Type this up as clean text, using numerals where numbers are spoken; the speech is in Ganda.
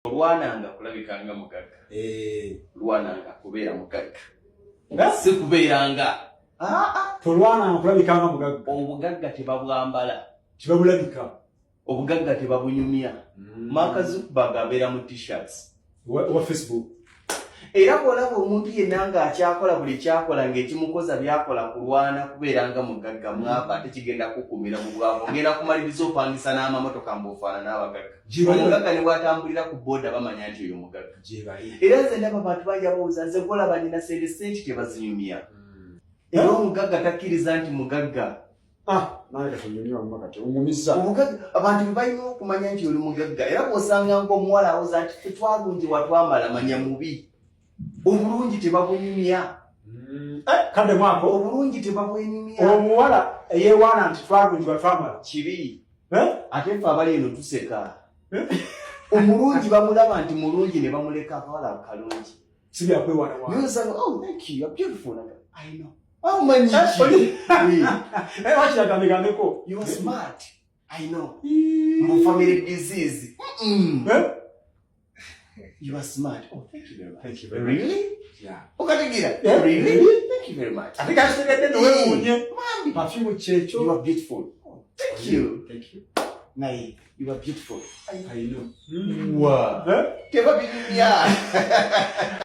Olwananga kulabika nga mugagga. Lwananga kubeera mugagga. Eh? Si kubeeranga. Ah, ah. Tolwananga kulabika nga mugagga. Obugagga tebabwambala. Tebabulabika. Obugagga tebabunyumya. Mark Zuckerberg abeera mu T-shirts. Wa Facebook. Era bw'olaba omuntu yenna ng'akyakola buli kyakola ng'ekimukoza byakola kulwana kubeera nga mugagga, mwava ate kigenda kukumira mu bwavu, ogenda kumaliriza opangisa n'amamotoka mbuofaana n'abagagga. Omugagga ne bw'atambulira ku booda bamanya nti oyo mugagga. Era nze ndaba abantu bangi abawoza, nze gwolaba nina sente. Sente tebazinyumya, era omugagga takkiriza nti mugagga. Ah, nange kati wamma kati oŋumizza. Omugagga, abantu be balina okumanya nti oli mugagga. Era bw'osanga ng'omuwala awoza nti ffe twalungiwa twamala, manya mubi. Obulungi tebabunyumya. Eh, kadde mwako. Obulungi tebabwenyumya. Omuwala eyeewaana nti twalungiwa twamala. Kibi. Eh? Ate ffe abali eno tuseka. Eh? Omulungi bamulaba nti mulungi ne bamuleka. Akawala kalungi. Si byakwewaana waana. Naye osanga, "Oh, thank you, you're beautiful." I know. Omanyi Eh, ki? Eh, wakiragambegambeko. You are smart. I know. Mbu family disease. Eh? You are smart. Oh, thank you very much. Thank you very much. Really? Yeah. Okategeera? Yeah. Really? Really? Thank you very much. Ate kakitegedde nowewuunye. Mami. Perfume kyekyo. You are beautiful. Oh, thank you. Thank you. Naye, you are beautiful. I know. Wow. Eh? Tebabinyumya.